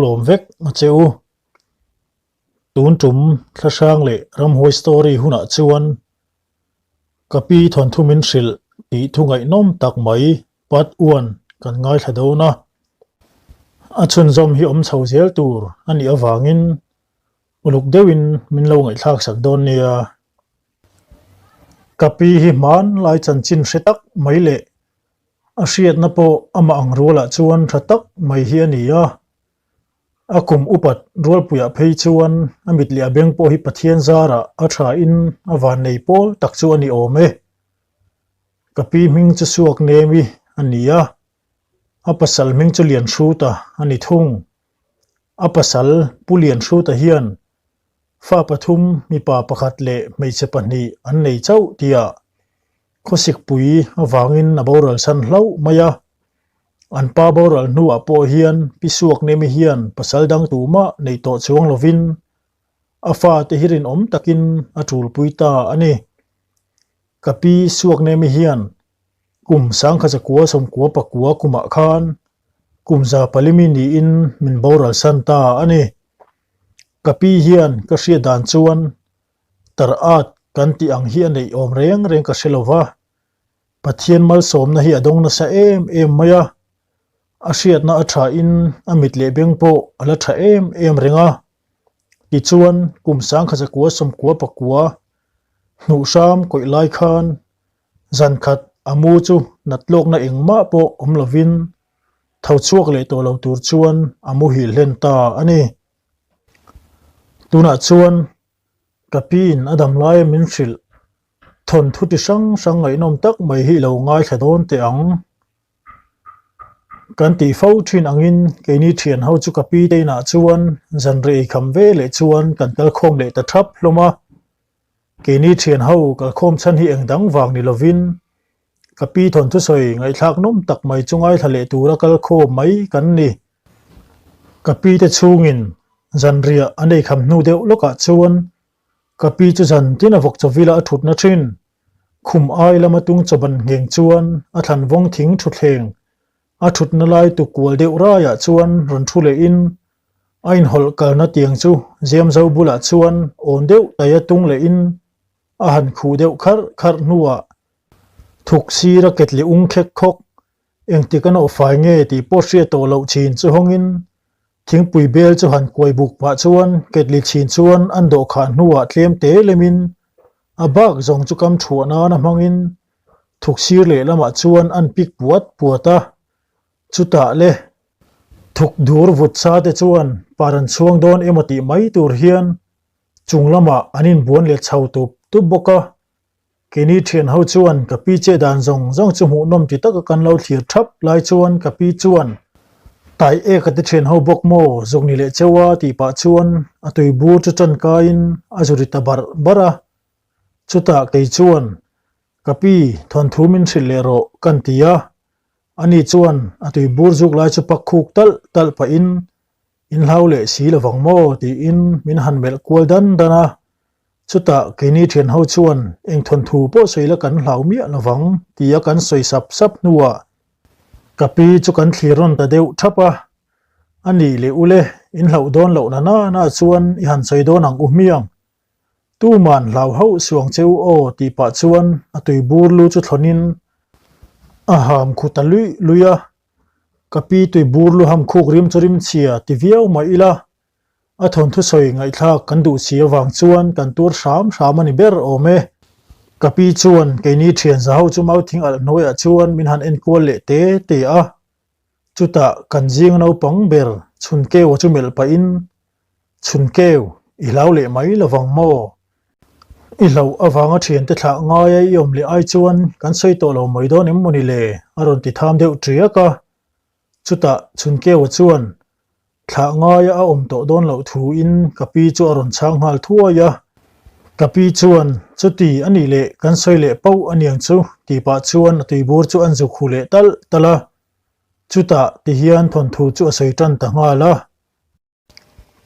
lawm vek a che u. Tun tum thlahrang leh ramhuai story hunah chuan ka pi thawnthu min hrilh tih thu ngaihnawm tak mai part one kan ngaithla dawn a. A chhunzawm hi awm chho zel tur a nih avangin uluk deuhin min lo ngaihthlak sak dawn nia. Ka pi hi hmanlai chanchin hre tak mai leh a hriatna pawh amah ang rualah chuan tha tak mai hi a ni a. A kum upat rualpuiah phei chuan a mit leh a beng pawh hi Pathian zarah a thain a vannei pawl tak chu a ni awm e. Ka pi hming chu suak nemi a ni a, a pasal hming chu Lianhruta a ni thung. A pasal Pu Lianhruta hian fa pathum mipa pakhat leh hmeichhe pahnih an nei chauh tia khawsikpui avangin a boral san hlauh mai a. An pa boral hnuah pawh hian Pi Suaknemi hian pasal dang tumah nei tawh chuang lovin a fate hi rinawm takin a tulpui ta a ni. Ka pi Suaknemi hian kum sangkha zakua sawmkua pakua kumah khan kum za palimi niin min boral san ta a ni. Ka pi hian ka hriat dan chuan tar at kan tih ang hi a neih awm reng reng ka hre lo va, Pathian malsawmna hi a dawng nasa em em mai a, a hriatna a thain a mit leh beng pawh a la tha em em reng a. Tichuan, kum sangkha zakua sawmkua pakua hnuh hram kawih lai khan zan khat a mu chu nat lawkna engmah pawh awm lovin tho chhuak leh tawh lo tur chuan a muhil hlen ta a ni. Tunah chuan ka piin a dam laia min hrilh Thawnthu ti hrang hrang ngaihnawm tak mai hi i lo ngaithla dawn teh ang. Kan tih fo thin angin keini thian ho chu ka pi te inah chuan zanriah ei kham ve leh chuan kan kal khawm leh ta thap hlawm a. Keini thian ho kal khawm chhan hi eng dang vang ni lovin ka pi thawnthu sawi ngaihthlak nawm tak mai chu ngaithla leh tura kal khawm mai kan ni. Ka pi te chhungin zanriah an ei kham hnu deuh lawkah chuan Ka pi chu zan tin a vawk chawvila a thutna thin. Khum ai lama tung chawban ngheng chuan a thlan vawng thing thuthleng a thutna lai tuk kual deuh raiah chuan rawn thu lehin a inhawlh kalna tiang chu zem zo bulah chuan awn deuh taia tung lehin a han khuh deuh kharh kharh hnuah thuk sira ketli ung khek khawk Engtik a nawh fai nge tih pawh hriat tawh loh chin chu hawngin thingpui bel chu han kuai buk pah chuan ketli chhin chuan an dawhkhah hnuah tlem te lemin a bak zawng chu kam thuah nana hmangin thuk sir lehlamah chuan an pik puat puat a. Chutah le thuk dur vut sa te chuan par an chhuang dawn emaw tih mai tur hian chung lamah an inbuan leh chho tup tup bawk a. Keini thian ho chuan ka pi che dan zawng zawng chu hmuhnawm ti taka kan lo thlir thap lai chuan ka pi chuan Tai e ka ti thian ho bawk maw zuk ni leh cheu a tih pah chuan a tui bur chu tan kaiin a zu ri ta barh barh a. Chutah kei chuan ka pi thawnthu min hrilh leh rawh kan ti a. Ani chuan a tui bur zuk lai chu pak khuk talh talh pahin in hlau leh si lovang maw tiin min han melh kual dan dan a. Chutah keini thian ho chuan eng thawnthu pawh sawi la kan hlau miah lovang tia kan sawi sap sap hnuah ka pi chu kan thlir rawn ta deuh thap a, A nih leh ule, in hlauh dawn loh na na na chuan i han sawi dawn ang u hmiang. Tuman hlau hauh suang che u aw tih pah chuan a tui bur lu chu thlawnin a ham khu ta luih luih a, ka pi tui bur lu ham khuk rim chu rim chhia ti viau mah ila A thawnthu sawi ngaihthlak kan duh si avang chuan kan tur hram hram a ni ber awm e. Ka pi chuan keini thian za ho chu mauthing alh hnuaiah chuan min han enkual leh te te a. Chutah kan zing naupang ber Chhunkeu-a chu melh pahin, Chhunkeu, i hlau leh mai lovang maw? I hlauh avanga thiante thlah ngaia i awm leh ai chuan kan sawi tawh lo mai dawn em mawni le? a rawn ti tham deuh ṭiak a. Chutah Chhunkeua chuan thlah ngaia a awm tawh dawn loh thuin ka pi chu a rawn chhang nghal thuai a. Ka pi chuan, Chuti a nih leh kan sawi leh pauh a niang chu tih pah chuan a tuibur chu an zuk hu leh talh talh a. Chutah tihian thawnthu chu a sawi tan ta nghal a.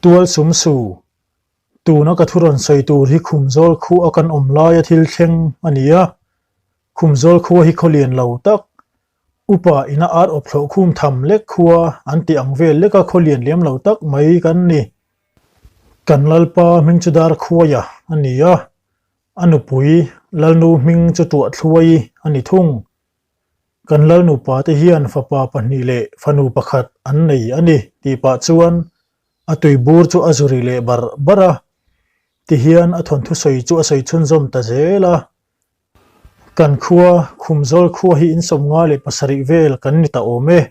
Tual sum su, tuna ka thu rawn sawi tur hi Khumzawl khua kan awm laia thil thleng a ni a. Khumzawl khua hi khawlian lo tak. Upa ina ar awp thlawh khum tham lek khua an tih ang vel leka khaw lian lem lo tak mai kan ni. Kan Lalpa hming chu Darkhuaia a ni a, a nupui Lalnu hming chu Tuahthluai a ni thung. Kan Lalnupa te hian fapa pahnih leh fanu pakhat an nei a ni tih pah chuan a tuibur chu a zuri leh barh barh a, tihian a thawnthu sawi chu a sawi chhunzawm ta zel a. Kan khua, Khumzawl khua hi in 57 vel kan ni ta awm e.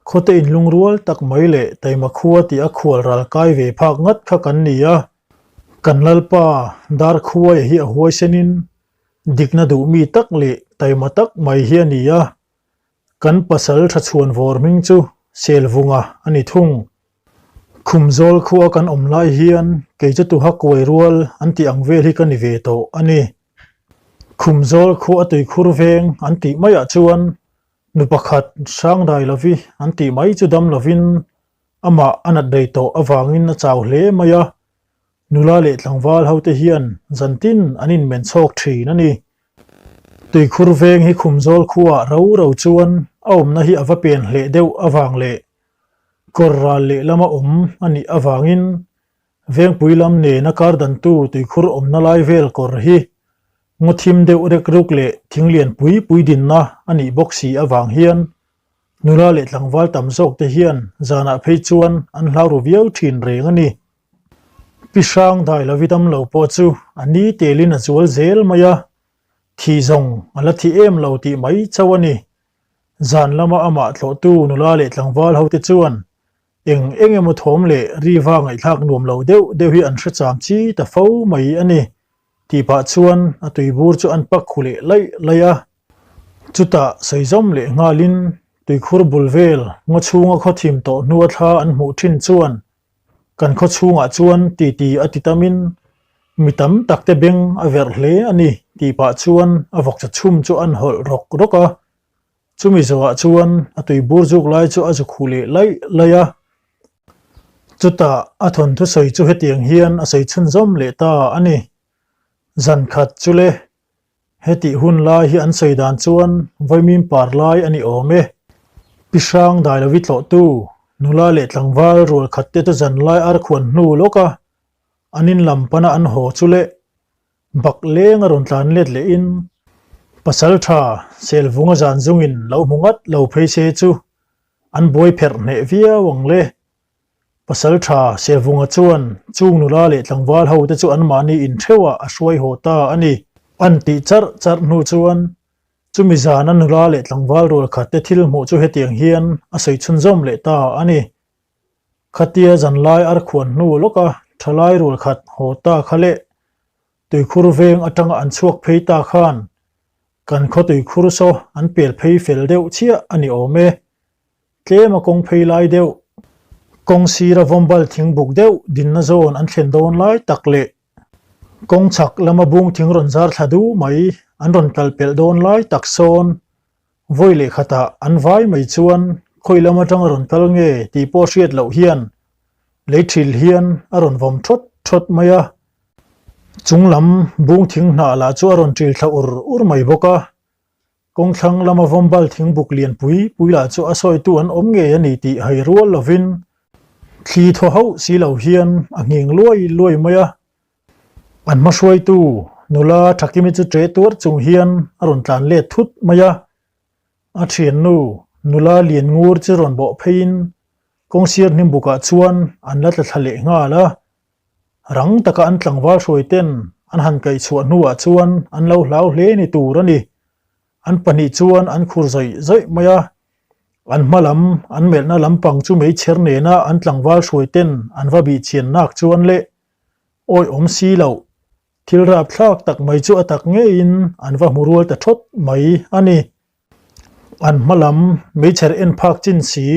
Khawte inlungrual tak mai leh taima khua tih a khual ral kai ve phak ngat kha kan ni a. Kan Lalpa Darkhuaia hi a huaisenin dikna duh mi tak leh taima tak mai hi a ni a. Kan pasal tha chhuan vawr hming chu Selvunga a ni thung. Khumzawl khua kan awm lai hian kei chu tuha kuai rual an tih ang vel hi ka ni ve tawh a ni. Khumzawl khua a tuikhur veng an tih maiah chuan nu pakhat Hrangdai lovi an tih mai chu dam lovin amah a nat rei tawh avangin a chau hle mai a. Nula leh tlangval hote hian zantin an inmen chhawk thin a ni. Tuikhur veng hi Khumzawl khuaah ro ro chuan a awmna hi a va pen hleh deuh avang leh kawr ral lehlama awm a nih avangin Vengpui lam nena kar dantu tuikhur awmna lai vel kawr hi ngaw thim deuh rek ruk leh thing lian pui pui dinna a nih bawk si avang hian nula leh tlangval tam zawk te hian zanah phei chuan an hlau ru viau thin reng a ni. Pi Hrang dai lovi dam lo pawh chu a ni telin a zual zel mai a, thih zawng a la thi em lo tih mai chauh a ni. Zan lama amah tlawhtu nula leh tlangval hote chuan eng eng emaw thawm leh riva ngaihthlak nuam lo deuh deuh hi an hre cham chi ta fo mai a ni tih pah chuan a tuibur chu an pak khu leh laih laih a. Chutah sawi zawm leh nghalin tuikhur bul vel ngaw chhunga khaw thim tawh hnua thla an hmuh thin chuan Kan khaw chhungah chuan titi a ti tamin mi tam tak te beng a verh hle a ni tih pah chuan a vawkcha chhum chu an hawlh rawk rawk a. Chumi zawhah chuan a tui bur zuk lai chu a zu khuh leh laih laih a. Chutah a thawnthu sawi chu hetiang hian a sawi chhunzawm leh ta a ni. Zan khat chu le Hetih hun lai hi an sawi dan chuan vawimim par lai a ni awm e. Pi Hrang Dailovi tlawhtu, nula leh tlangval rual khat te chu zan lai ar khuan hnu lawk a, an in lam pana an haw chu leh bak leng a rawn tlan let lehin pasal tha Selvunga zan zungin lo hmu ngat lo phei se chu an buai pherh hneh viau ang le. Pasal tha Sevunga chuan chung nula leh tlangval ho te chu anmahni intheuhah a hruai haw ta a ni. An tih charh charh hnu chuan chumi zana nula leh tlangval rual khat te thil hmuh chu hetiang hian a sawi chhunzawm leh ta a ni. Khatia zanlai ar khuan hnu lawka thalai rual khat haw ta kha leh tuikhur veng atanga an chhuak phei ta khan kan khaw tuikhur saw an pel phei fel deuh chiah a ni awm e. Tlem a kawng phei lai deuh, kawng sira vawmbal thing buk deuh dinna zawn an thlen dawn lai tak leh kawng chhak lama bung thing rawn zar thla du mai an rawn kal pelh dawn lai tak sawn vawi leh khatah an vai mai chuan khawi lam atanga rawn kal nge tih pawh hriat loh hian lei thil hian a rawn vawm thawt thawt mai a, chung lam bung thing hnah lah chu a rawn ṭil thla ur ur mai bawk a. Kawngthlang lama vawmbal thingbuk lian pui pui lah chu a sawitu an awm ngei a ni tih hai rual lovin thli thaw hauh si lo hian a nghing luai luai mai a. An hmahruaitu nula Thakimi chu ṭe tuar chung hian a rawn tlan let thut mai a. A ṭhiannu nula lian ngur chu rawn bawh pheiin kawngsir hnimbukah chuan an la tla thla leh nghal a. Rang taka an tlangval hruai ten an han kaih chhuah hnuah chuan an lo hlau hle ni tur a ni. An pahnih chuan an khur zawih zawih mai a. An hma lam, an melhna lampang chu meichher nena an tlangval hruai ten an va bih chian nak chuan leh awi awm si loh. Thil rapthlak tak mai chu a tak ngeiin an va hmu rual ta thawt mai a ni. An hma lam meichher en phak chin si,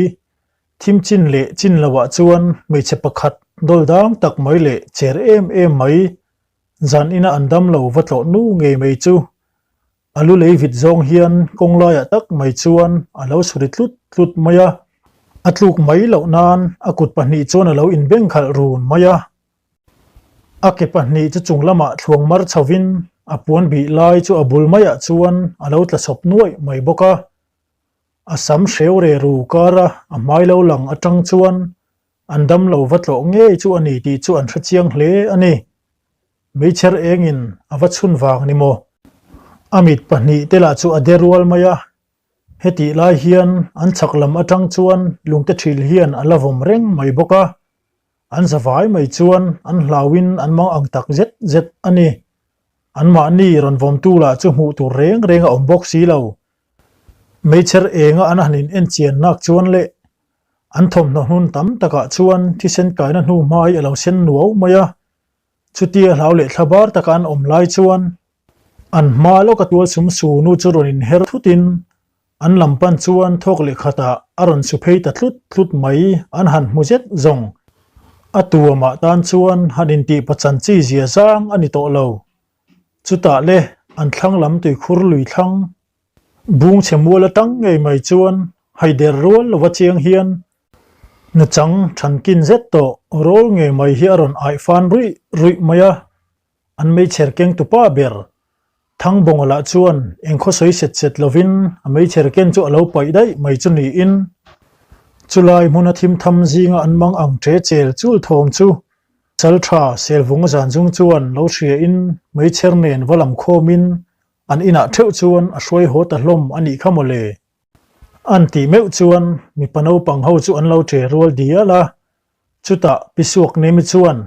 thim chin leh chin loah chuan hmeichhe pakhat dawl dang tak mai leh cher em em mai, zan ina an dam lo va tlawh nu ngei mai chu a lu lei vit zawng hian kawng laiah tak mai chuan a lo suri tlut tlut mai a, a tluk mai loh nan a kut pahnih chuan a lo inbeng khalh run mai a. A ke pahnih chu chung lamah thluang mar chhovin a puan bih lai chu a bul maiah chuan a lo tla chawp nuaih mai bawk a. A sam hreu re ru kara a hmai lo lang atang chuan an damlo va tlawh ngei chu a ni tih chu an hrechiang hle a ni. Meichher engin a va chhun vang ni maw? A mit pahnihte lah chu a de rual mai a, hetih lai hian an chhak lam atang chuan lungte thil hian a la vawm reng mai bawk a, an zavai mai chuan an hlauin an mang ang tak zet zet a ni. Anmahni rawn vawmtu lah chu hmuh tur reng reng a awm bawk si lo. Meichher enga an han in en chian nak chuan leh an thawmhnaw hnun tam takah chuan thisen kaina hnu hmai a lo sen nuau mai a. Chutia hlau leh thla bar taka an awm lai chuan an hma lawka tual sum su nu chu rawn inher thutin an lam pan chuan thawk leh khatah a rawn su phei ta tlut tlut mai an han hmu zet zawng. A tuamah tan chuan han intih pachan chi zia zang a ni tawh lo. Chutah le an thlang lam tuikhur lui thlang bung chhe mual atang ngei mai chuan haider rual lova chiang hian Nachang thankin zet tawh rawl ngei mai hi a rawn aih fan ruih ruih mai a, an meichher keng tupa ber Thangbawnga lah chuan engkhaw sawi set set lovin a meichher ken chu a lo paih daih mai chu niin chulai hmuna thim tham zinga an mang ang ṭe chel chul thawm chu Chalṭha Selvunga zan chung chuan lo hriain meichher nen va lam khawmin an inah ṭheuh chuan a hruai haw ta hlawm a nih kha mawle. An tih meuh chuan mipa naupang ho chu an lo ṭe rual dial a, chutah Pi Suaknemi chuan,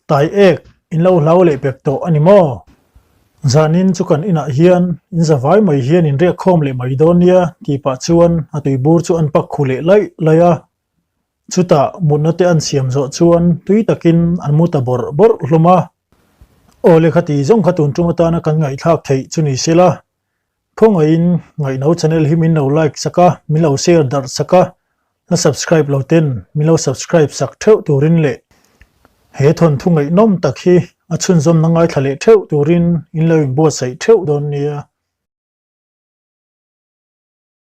Tai ek, in lo hlau leh pek tawh a ni maw? Zanin chu kan inah hian in zavai mai hian in riak khawm leh mai dawn nia tih pah chuan a tuibur chu an pak khu leh laih laih a. Chutah mutna te an siam zawh chuan tui takin an mu ta bawrh bawrh hlawm a. Aw lehkha ti zawng kha tun tum atana kan ngaihthlak theih chu ni sela, Khawngaihin ngaihno channel hi min lo like sak a, min lo share darh sak a, la subscribe lo ten min lo subscribe sak theuh turin leh he thawnthu ngaihnawm tak hi a chhunzawmna ngaithla leh theuh turin in lo inbuatsaih theuh dawn nia.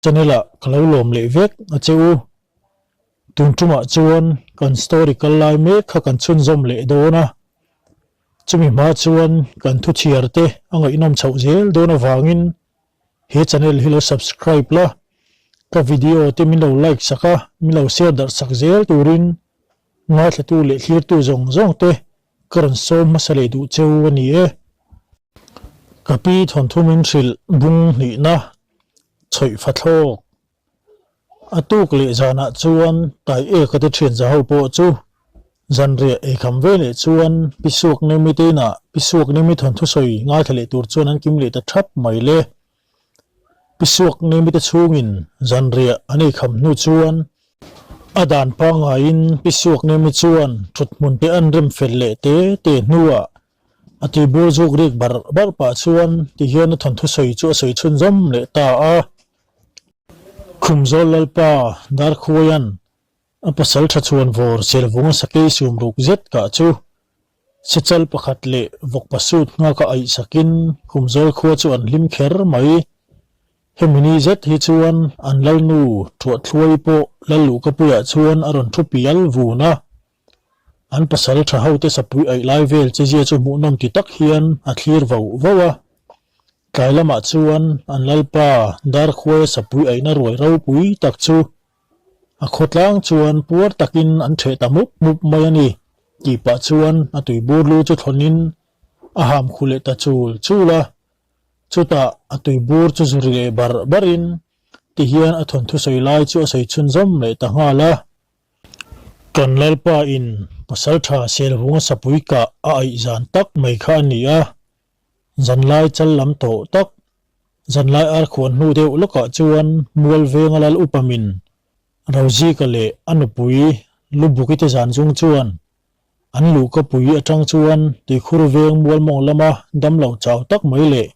Channel ah ka lo lawm leh vek a che u. Tun tumah chuan kan story kal lai mek kha kan chhunzawm leh dawn a. Chumi hma chuan kan thu chhiar te a ngaihnawm chhoh zel dawn avangin he channel hi lo subscribe la, ka video te min lo like sak a, min lo share darh sak zel turin ngaithlatu leh thlirtu zawng zawng te ka rawn sawm hmasa leh duh cheu a ni e. Ka pi thawnthu min hrilh bung hnihna chhawih fathlawk. A tuk leh zanah chuan Tai Eka te thian za ho pawh chu zanriah eikham ve leh chuan Pi Suaknemi te inah Pi Suaknemi thawnthu sawi ngaithla leh tur chuan an kim leh ta thap mai le. Pi Suaknemi te chhungin zanriah an eikham hnu chuan a dan pangaiin Pi Suaknemi chuan thuthmun te an rem fel leh te te hnuah A tibur zuk rik barh barh pah chuan tihian a thawnthu sawi chu a sawi chhunzawm leh ta a. Khumzawl Lalpa Darkhuaia'n a pasal tha chhuan vawr Selvunga sakei sum ruk zet kah chu Sechal pakhat leh vawkpa sut nghaka aih sakin Khumzawl khua chu an hlim kher mai. Hemi ni zet hi chuan an Lalnu Thuathluai pawh Lalluhkapuiah chuan a rawn thu pial vun a. An pasal tha hote sapui aih lai vel chezia chu hmuhnawm ti tak hian a thlir vauh vauh a. Tlai lamah chuan an lalpa Darkhuaia sapui aihna ruai ropui tak chu a khawtlang chuan puar takin an theh ta mup mup mai a ni tih pah chuan a tuibur lu chu thlawnin a ham khu leh ta chul chul a. Chutah a tuibur chu zu ri leh barh barhin tihian a thawnthu sawi lai chu a sawi chhunzawm leh ta nghal a. Kan Lalpa in Pasaltha Selvunga sapui kah a aih zan tak mai kha a ni a, zanlai chal lam tawh tak, zanlai ar khuan hnu deuh lawkah chuan mual venga lal upamin Rozika leh a nupui Lubukite zan chung chuan an luhkapui atang chuan tuikhur veng mual mawng lama damlo chau tak mai leh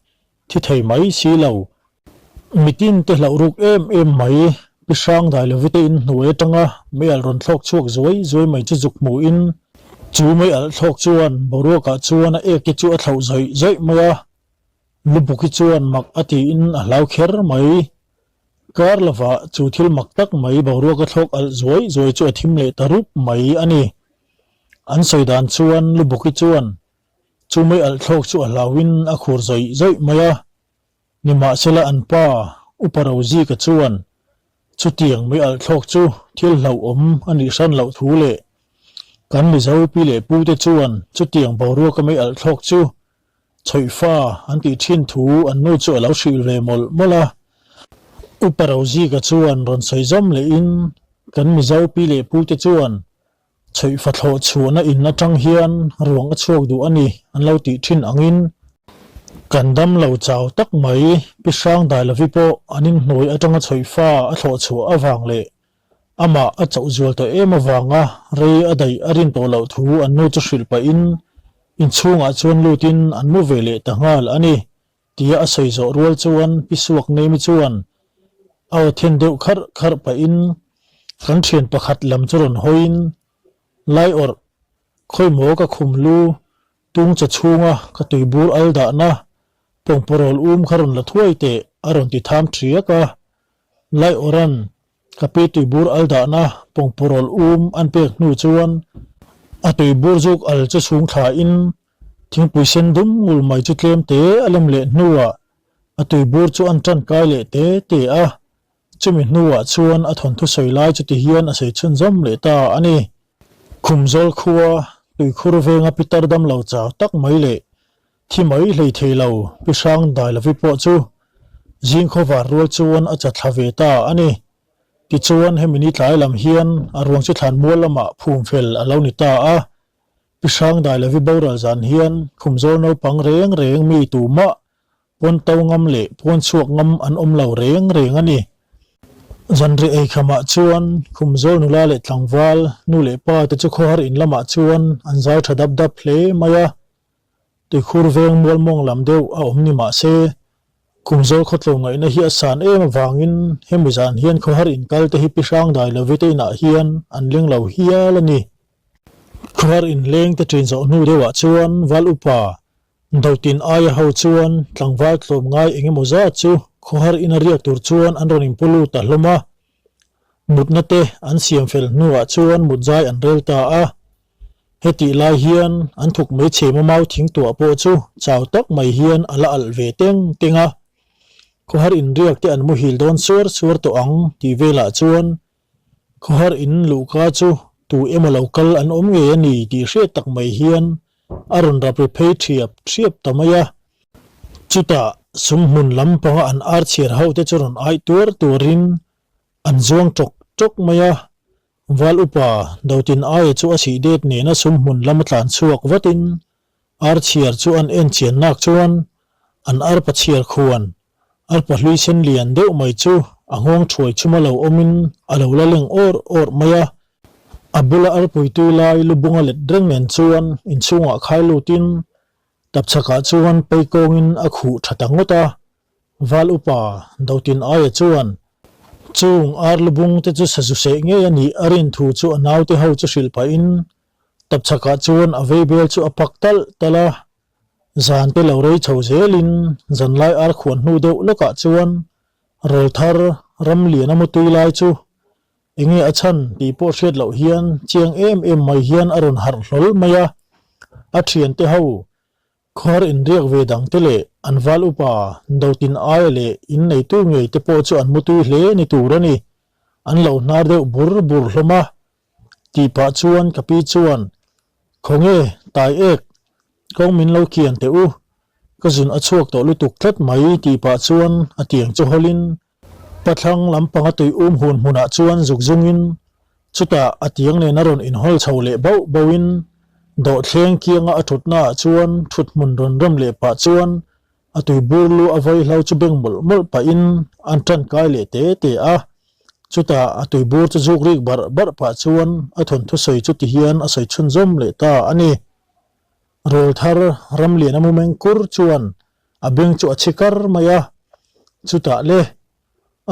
thi thei mai si lo. Mitin te hlauh ruk em em mai, Pi Hrang Dailovite in hnuai atanga mei alh rawn thlawk chhuak zuai zuai mai chu zuk hmuhin, chu mei alh thlawk chuan boruakah chuan a ek te chu a thlauh zawih zawih mai a, Lubuki chuan mak a tiin a hlau kher mai. Kar lovah chu thil mak tak mai boruaka thlawk alh zuai zuai chu a thim leh ta rup mai a ni. An sawi dan chuan Lubuki chuan Chu mei alh thlawk chu a hlauhin a khur zawih zawih mai a, nimahsela an pa Upa Rozika chuan. Chutiang mei alh thlawk chu thil hlauhawm a nih hran loh thu leh kan Mizo pi leh pu te chuan chutiang boruaka mei alh thlawk chu chhawihfa an tih thin thu an nu chu a lo hrilh ve mawlh mawlh a. Upa Rozika chuan rawn sawi zawm lehin kan Mizo pi leh pu te chuan Chhawihfa thlawh chhuahna in atang hian ruang a chhuak duh a ni an lo tih thin angin kan dam lo chau tak mai Pi Hrangdailovi pawh an inhnuai atanga chhawihfa a thlawh chhuah avang leh amah a chauh zual tawh em avanga rei a daih a rin tawh loh thu an nu chu hrilh pahin inchhungah chuan lutin an mu ve leh ta nghal a ni. Tia a sawi zawh rual chuan Pi Suak Nemi chuan a aw then deuh kharh kharh pahin kan thian pakhat lam chu rawn hawiin, Lai awrh, khawi maw ka khum lu tung che chhunga ka tuibur al dahna pawngpawrawl um kha rawn la thuai teh a rawn ti tham thiak a. Lai awrhan ka pi tuibur al dahna pawngpawrawl um an pek hnu chuan a tuibur zuk al chu chhung thlain Thingpui sen dum ngul mai chu tlem te a lem leh hnuah a tuibur chu an tan kai leh te te a, chumi hnuah chuan a thawnthu sawi lai chu tihian a sawi chhunzawm leh ta a ni. Khumzawl khua tuikhur venga pitar dam lo chau tak mai leh thi mai hlei thei lo Pi Hrang Dailovi pawh chu zing khawvar rual chuan a chatthla ve ta a ni. Tichuan hemi ni tlai lam hian a ruang chu thlan mual lamah phum fel a lo ni ta a, Pi Hrangdailovi boral zan hian Khumzawl naupang reng reng mi tumah pawn to ngam leh pawn chhuak ngam an awm lo reng reng a ni. Zanriah eikhamah chuan Khumzawl nula leh tlangval nu leh pa te chu khawhar in lamah chuan an zai tha dap dap hle mai a. Tuikhur veng mual mawng lam deuh a awm ni mah se, Khumzawl khawtlo ngaihna hi a san em avangin hemi zan hian khawhar in kal te hi Pi Hrangdailovi te inah hian an leng lo hial a ni. Khuar inleng te ṭin zawh hnu deuhah chuan Val upa Dotin aia ho chuan tlangval tlawm ngai eng emaw zat chu khawhar ina riak tur chuan an rawn inpu lut ta hlawm a. Mutna te an siam fel hnuah chuan mutzai an rel ta a. Hetih lai hian an thuk mai chhema mau thing tuah pawh chu chau tak mai hian a la alh ve teng teng a. Khawhar inriak te an muhil dawn suar suar tawh ang tih velah chuan Khawhar in luhka chu tu emaw lo kal an awm ngei a ni tih hriat tak mai hian a rawn rap ri phei thiap thiap ta mai a. Chutah sumhmun lam panga an ar chhiar ho te chu rawn aih tuar tuarin an zuang tawk tawk mai a. Val upa Dotin aia chu a sih det nena sumhmun lama tlan chhuak vatin ar chhiar chu an en chian nak chuan an arpa chhiar khuan Arpa hlui sen lian deuh mai chu a nghawng thuai chhuma lo awmin a lo la leng awr awr mai a. A bula arpui tui lai lu bunga let reng nen chuan inchhungah khai lutin tapchhakah chuan pei kawngin a khuh tha ta ngawt a. Val upa Dotin aia chuan chung ar lu bung te chu sazu seh ngei a nih a rin thu chu a naute ho chu hrilh pahin tapchhakah chuan a vei bel chu a pak talh talh a. Zan te lo rei chho zelin zanlai ar khuan hnu deuh lawkah chuan rawlthar ram lian a mutui lai chu enge a chhan tih pawh hriat loh hian chiang em em mai hian a rawn harh hlawl mai a. A thiante ho khawhar inriak ve dang te leh an val upa Dotin aia leh in neitu ngei te pawh chu an mutui hle ni tur a ni. An lo hnar deuh bur bur hlawm a. Tih pah chuan ka pi chuan, Khawnge, tai ek, kawng min lo kian teh u, ka zun a chhuak tawh lutuk tlat mai tih pah chuan a tiang chu hawlin pathlang lampanga tui um hun hmunah chuan zuk zungin chutah a tiang nen a rawn inhawl chho leh bauh bauhin dawhthleng kianga a thutnaah chuan thuthmun rawn rem leh pah chuan a tui bur lu a vaihlo chu beng mawlh mawlh pahin an tan kai leh te te a. Chutah a tui bur chu zuk rik barh barh pah chuan a thawnthu sawi chu ti hian a sawi chhunzawm leh ta a ni. Rawlthar Ramliana mumeng kur chuan a beng chu a chhi kar mai a, chutah le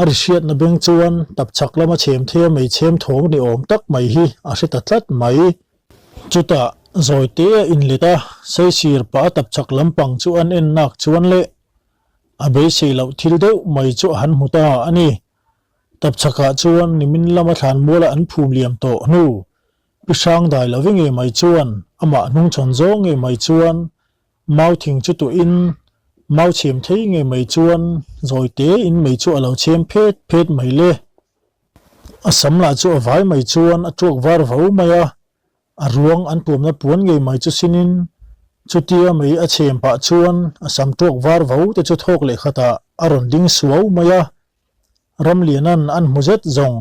a ri hriatna beng chuan tapchhak lama chhem thei a mei chhem thawm ni awm tak mai hi a hre ta tlat mai. Chutah zawi te a inlet a, saisir pah a tapchhak lampang chu an en nak chuan le A beisei loh thil deuh mai chu a han hmu ta a ni. Tapchhakah chuan nimin lama thlan muala an phum liam tawh hnu, Pi Hrangdai lo ve ngei mai chuan amah hnungchhawn zawng ngei mai chuan mau thing chu tuahin mau chhem thei ngei mai chuan zawi tein mei chu a lo chhem phet phet mai le. A sam lah chu a vai mai chuan a tuak var vo mai a, a ruang an tuamna puan ngei mai chu sinin chutia mei a chhem pah chuan a sam tuak var vo te chu thawk leh khatah a rawn ding suau mai a. Ramliana'n an hmu zet zawng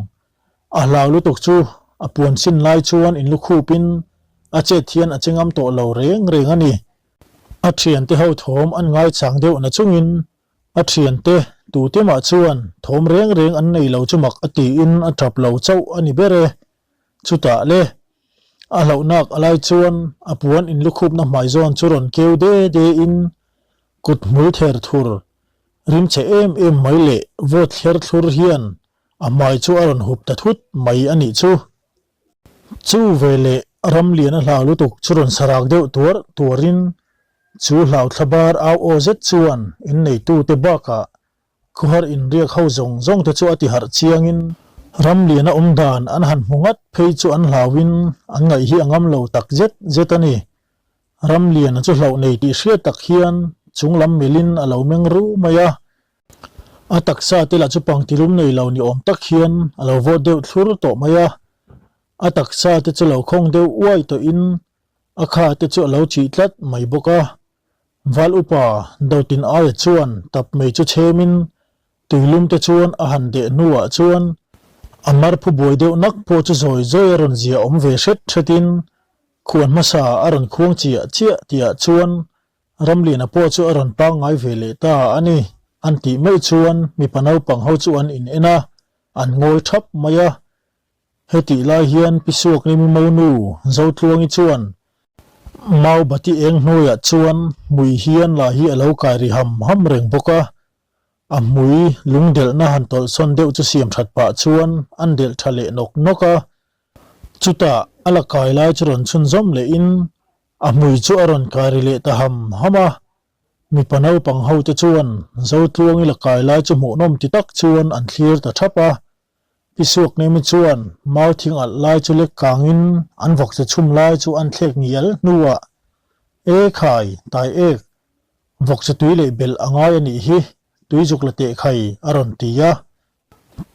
a hlau lutuk chu a puan sin lai chuan inlukhupin a chet hian a che ngam tawh lo reng reng a ni. A thiante ho thawm an ngaichang deuh na chungin a thiante tute mah chuan thawm reng reng an nei lo chu mak a tiin a tap lo chauh a ni ber e. Chutah le, a hlauhnak a lai chuan a puan inlukhupna hmai zawn chu rawn keu de de in kut hmul ther thur rimchhe em em mai leh vawt thler thlur hian a hmai chu a rawn hup ta thut mai a nih chu. Chu ve leh ram lian a hlau lutuk chu rawn sarak deuh tuar tuarin chu hlau thlabar au aw zet chuan inneitute bakah Khuhar inriak ho zawng zawng te chu a ti harh chiangin ram lian a awm dan an han hmu ngat phei chu an hlauin an ngaih hi a ngam lo tak zet zet a ni. Ram lian a chu hlauh nei tih hriat tak hian chung lam milin a lo meng ru mai a. A taksa te lah chu pangtilum nei lo ni awm tak hian a lo vawt deuh thlur tawh mai a. A taksa te chu lo khawng deuh uai tawhin a kha te chu a lo chih tlat mai bawk a. Val upa Dotin aia chuan tap mai chu chhemin tuilum te chuan a han deh hnuah chuan a mar phu buai deuh nak pawh chu zawi zawi a rawn zia awm ve hret hretin khuan hmasa a rawn khuang chiah chiah tihah chuan Ramliana pawh chu a rawn pangngai ve leh ta a ni an tih meuh chuan mipa naupang ho chu an in en a, an ngawi thap mai a. Hetih lai hian Pi Suaknimi monu Zotluangi chuan Mau bati eng hnuaiah chuan hmui hian lah hi a lo kai ri ham ham reng bawk a, a hmui lungdelhna han tawlhsawn deuh chu siam that pah chuan an delh tha leh nawk nawk a. Chutah a la kai lai chu rawn chhunzawm lehin a hmui chu a rawn kai ri leh ta ham ham a. Mipa naupang hote chuan Zotluangi la kai lai chu hmuhnawm ti tak chuan an thlir ta thap a. Pi Suaknemi chuan mau thing alh lai chu lek kangin an vawkse chhum lai chu an thlek ngial hnuah, E khai, tai ek, vawkse tui leh belh a ngai a nih hi, tui zuk la teh khai, a rawn ti a.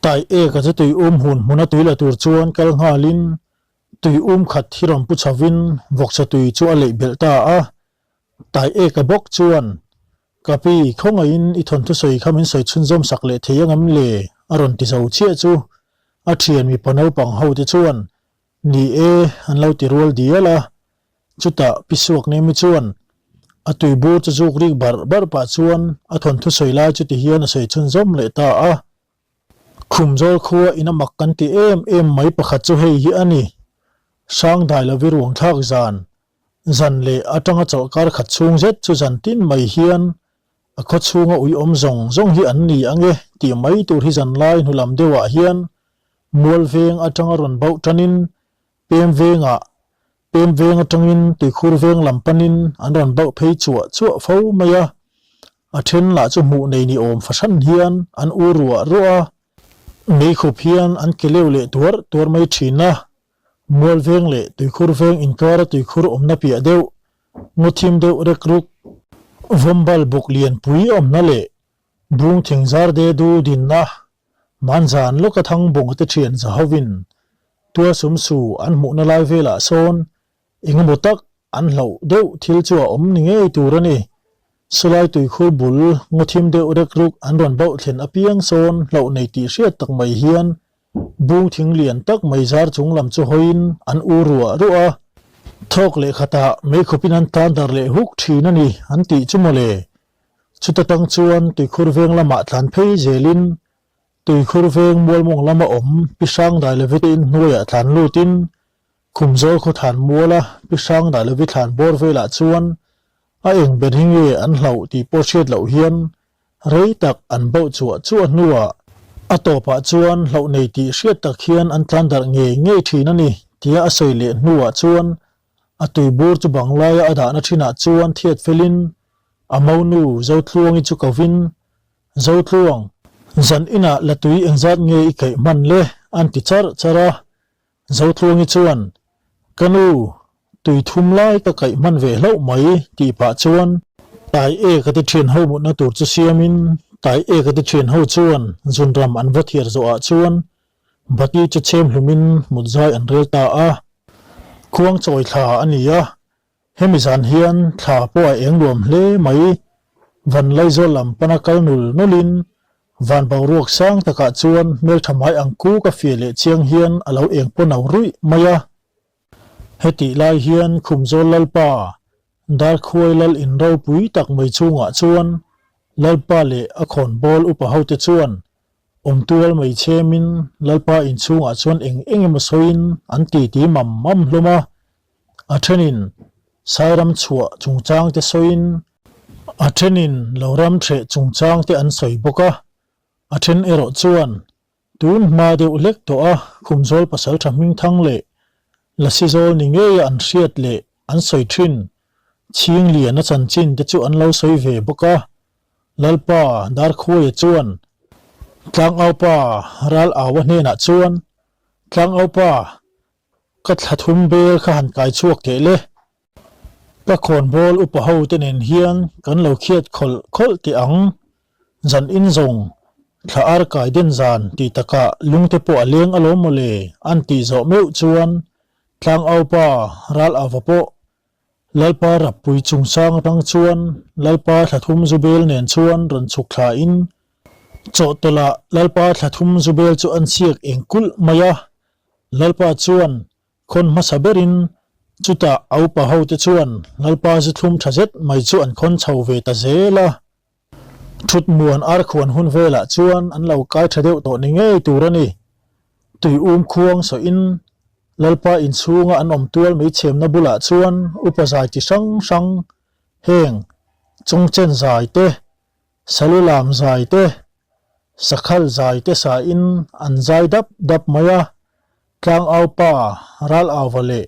Tai ek a chu tui um hun hmuna tui la tur chuan kal nghalin tui um khat hi rawn pu chhovin vawkse tui chu a leih belh ta a. Tai ek a bawk chuan Ka pi, khawngaihin i thawnthu sawi kha min sawi chhunzawm sak leh thei angem le? a rawn ti zo chiah chu a thian mipa naupang ho te chuan ni e an lo ti rual dial a. Chutah Pi Suaknemi chuan a tui bur chu zuk rik barh barh pah chuan a thawnthu sawi lai chu ti hian a sawi chhunzawm leh ta a. Khumzawl khua in a mak kan ti em em mai pakhat chu hei hi a ni. Hrangdai lovi ruangthlak zan Zan leh atanga chawlhkar khat chhung zet chu zan tin mai hian a khaw chhunga ui awm zawng zawng hi an ni ang e tih mai tur hi zan lai hnu lam deuhah hian mual veng atanga rawn bauh tanin pem vengah pem veng atangin tuikhur veng lam panin an rawn bauh phei chuah chuah fo mai a, a then lah chu hmuh nei ni awm fahran hian an u ruah ruah a, meikhup hian an ke leu leh tuar tuar mai thin a. Mual veng leh tuikhur veng inkara tuikhur awmna piah deuh, ngaw thim deuh rek ruk, vawmbal buk lianpui awmna leh bung thing zar de du dinna manzan lawka thang bunga te thian za hovin tual sum su an hmuhna lai velah sawn engemaw tak an hlauh deuh thil chu a awm ni ngei tur a ni. Sawlai tuikhur bul ngaw thim deuh rek ruk an rawn bauh thlen apiang sawn hlauh nei tih hriat tak mai hian Bung thing lian tak mai zar chung lam chu hawiin an u ruah ruah a, thawk leh khatah meikhawpin an tan dar leh huk thin a ni an tih chu mawle. Chuta tang chuan tuikhur veng lamah tlan phei zelin tuikhur veng mualmawng lama awm Pi Hrangdailovi te inhnuaiah tlan lutin Khumzawl khawthan muala Pi Hrangdailovi thlan bawr velah chuan a eng ber hi nge an hlauh tih pawh hriat loh hian Rei tak an bauh chuah chuah hnuah a tawpah chuan hlauh nei tih hriat tak hian an tlan darh ngei ngei thin a ni tia a sawi leh hnuah chuan a tuibur chu banglaia a dahna thinah chuan thiat felin a monu Zotluangi chu kovin, Zotluang, zan inah la tui engzat nge i kaih hman le? an ti charh charh a. Zotluangi chuan, Ka nu, tui thum lai ka kaih hman ve hlauh mai, tih pah chuan tai ek a ti thin ho mutna tur chu siamin tai ek a ti thin ho chuan zunram an va thiar zawhah chuan. Bati chu chhem hlumin mut zai an rel ta a. Khuang chawi thla a ni a, hemi zan hian thla pawh a eng nuam hle mai. Van Laizawl lam pana kal nul nulin van boruak sang takah chuan hmeltha hmai ang kuk a fiah leh chiang hian a lo eng paw no ruih mai a. Hetih lai hian Khumzawl Lalpa, Darkhuai Lal in ropui tak mai chungah chuan Lalpa leh a khawnbawl upa hote chuan awmtual mai chhemin Lalpa inchhungah chuan eng eng emaw sawiin an titi mam mam hlawm a. A thenin Sairam chhuah chungchangte sawiin, a thenin Loram threh chungchangte an sawi bawk a, a then erawh chuan Tun hma deuh hlek tawh a Khumzawl pasaltha hmingthang leh Lasizawl ni ngeia an hriat leh an sawi thin Chhingliana chanchin te chu an lo sawi ve bawk a. Lalpa Darkhuaia chuan Tlangaupa Ral Aua hnenah chuan, Tlangaupa, ka thla thum bel kha han kai chhuak teh le. Ka khawnbawl upa ho te nen hian kan lo khiat khawlh khawlh teh ang. Zan in zawng, thla ar kai den zan tih takah lungte pawh a leng alawm mawle an tih zawh meuh chuan Tlangaupa ral ava pawh Lalpa Rappui chungchang atang chuan Lalpa thla thum zu bel nen chuan rawn chhuk thla in chawhtawlh ah Lalpa thla thum zu bel chu an chhiak eng kulh mai a. Lalpa chuan Khawn hmasa berin chutah a upa hote chuan Lalpa zu thlum tha zet mai chu an khawn chho ve ta zel a. Thut muan ar khuan hun velah chuan an lo kai tha deuh tawh ni ngei tur a ni. Tui um khuang sawiin Lalpa inchhunga an awm tual mai chhemna bulah chuan upa zai chi hrang hrang heng Chawngchen zai te, Salulam zai te, Sakhal zai te sain an zai dap dap mai a. Tlangaupa, Ralauva leh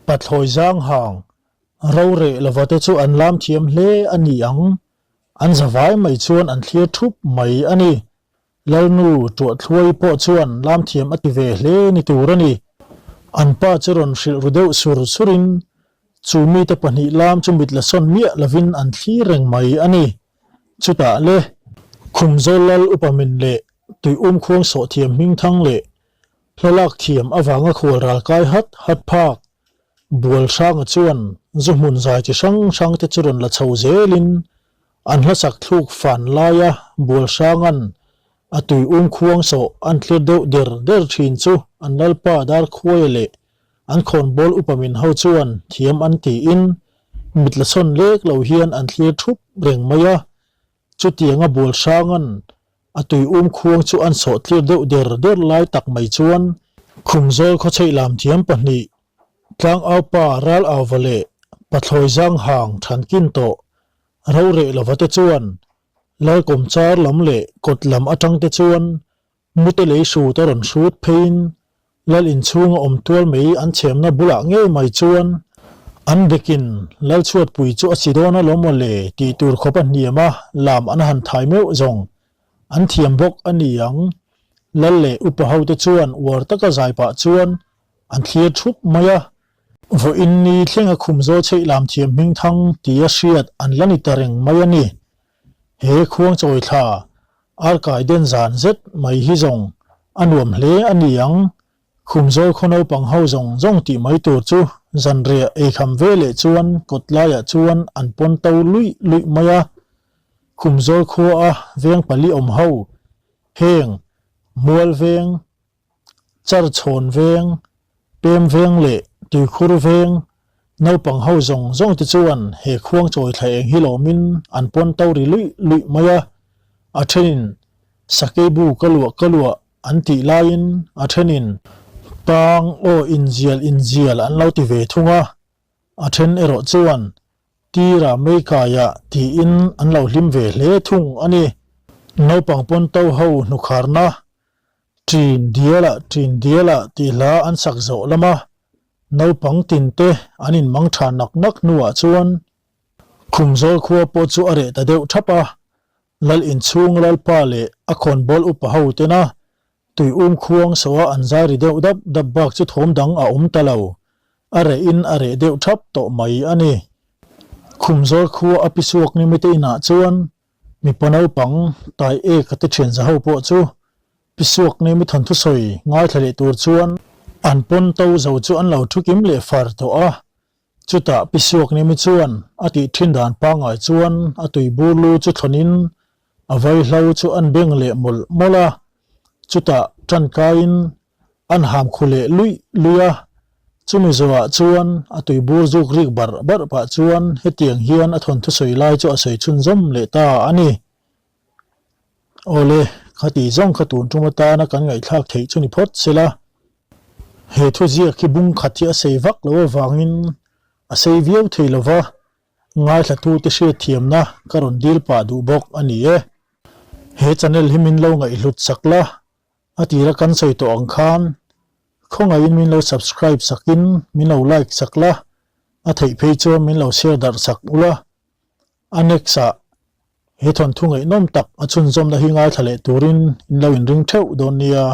Pathlawi Zanghang roreh lova te chu an lam thiam hle a ni ang. An zavai mai chuan an thlir thup mai a ni. Lalnu Tuahthluai pawh chuan lam thiam a ti ve hle ni tur a ni. An pa chu rawn hrilh ru deuh sur surin chu mite pahnih lam chu mit la sawn miah lovin an thlir reng mai a ni. Chutah le, Khumzawl Lal upa min leh Tuium khuang sawhthiam hmingthang leh Hla lak thiam avanga khual ral kai hat hat phak Bual Hranga chuan zu hmun zai chi hrang hrang te chu rawn la chho zelin an hla sak thluk fan laia Bual Hranga'n a tui um khuang sawh an thlir deuh der der thin chu an Lalpa Darkhuaia leh an khawnbawl upa min ho chuan thiam an tiin mit la sawn lek lo hian an thlir thup reng mai a. Chutianga Bual Hranga'n a tui um khuang chu an sawh tlir deuh der der lai tak mai chuan Khumzawl khawchheih lam thiam pahnih, Tlangaupa Ralauva leh Pathlawi Zanghang thankin tawh Roreh lova te chuan Lalkawmchar lam leh kawt lam atang te chuan Mute lei hrut a rawn hrut pheiin Lal inchhunga awm tual mai an chhemna bulah ngei mai chuan an dekin Lal chhuatpui chu a si dawn alawm maw le tih tur khawp a hniam a, lam an han thai meuh zawng an thiam bawk a ni ang. Lal leh upa hote chuan uar taka zai pah chuan an thlir thup mai a. Vawiin ni thlenga khum zawl chheih lam thiam hmingthang tia hriat an la ni ta reng mai a ni. He khuangchawi thla Arkai den zan zet mai hi zawng a nuam hle a ni ang. Khumzawl khaw naupang ho zawng zawng tih mai tur chu zanriah eikham ve leh chuan kawt laiah chuan an pawn to luih luih mai a. Khumzawl khua a veng pali awm ho heng Mual veng, Charchhawn veng, Pem veng leh Tuikhur veng naupang ho zawng zawng te chuan he khuang chawi thla eng hi lawmin an pawn to ri luih luih mai a. A thenin Sakeibu ka luah ka luah an tih laiin a thenin Tang aw inzial inzial an lo ti ve thung a. A then erawh chuan Tira Meikaiah tiin an lo hlim ve hle thung a ni. Naupang pawn to ho hnukharna Ṭin dialah ṭin dialah tih hla an sak zawh lama naupang tinte an inmang ṭha nak nak hnuah chuan Khumzawl khua pawh chu a reh ta deuh ṭhap a, Lal inchhung Lalpa leh a khawnbawl upa ho tena tui um khuang sawha an zai ri deuh dap dap bak chu thawm dang a awm ta lo, a rehin a reh deuh ṭhap tawh mai a ni. Khumzawl khua a pisuak nimite inah chuan Mipa naupang tai ek a ti thian za ho pawh chu. Pi Suaknemi thawnthu sawi ngaithla leh tur chuan an pawn to zo chu an lo thu kim leh far tawh a. Chutah Pi Suaknemi chuan a tih thin dan pangngai chuan a tui bur lu chu thlawnin a vaihlo chu an beng leh mawlh mawlh a. Chutah tangkaiin an ham khu leh luih luih a. Chumi zawhah chuan a tui bur zuk rik barh barh pah chuan hetiang hian a thawnthu sawi lai chu a sawi chhunzawm leh ta a ni. Awle, khati zawng kha tun tum atana kan ngaihthlak theih chu ni phawt sela. He thuziak hi bung khat hi a sei vak lo avangin a sei viau thei lova, ngaithlatute hriatthiamna ka rawn dil pah duh bawk a ni e. He channel hi min lo ngaihhlut sak la, a tira kan sawi tawh ang khan khawngaihin min lo subscribe sakin min lo like sak la, a theih phei chuan min lo share darh sak ula. A next ah he thawnthu ngaihnawm tak a chhunzawmna hi ngaithla leh turin in lo inring theuh dawn nia.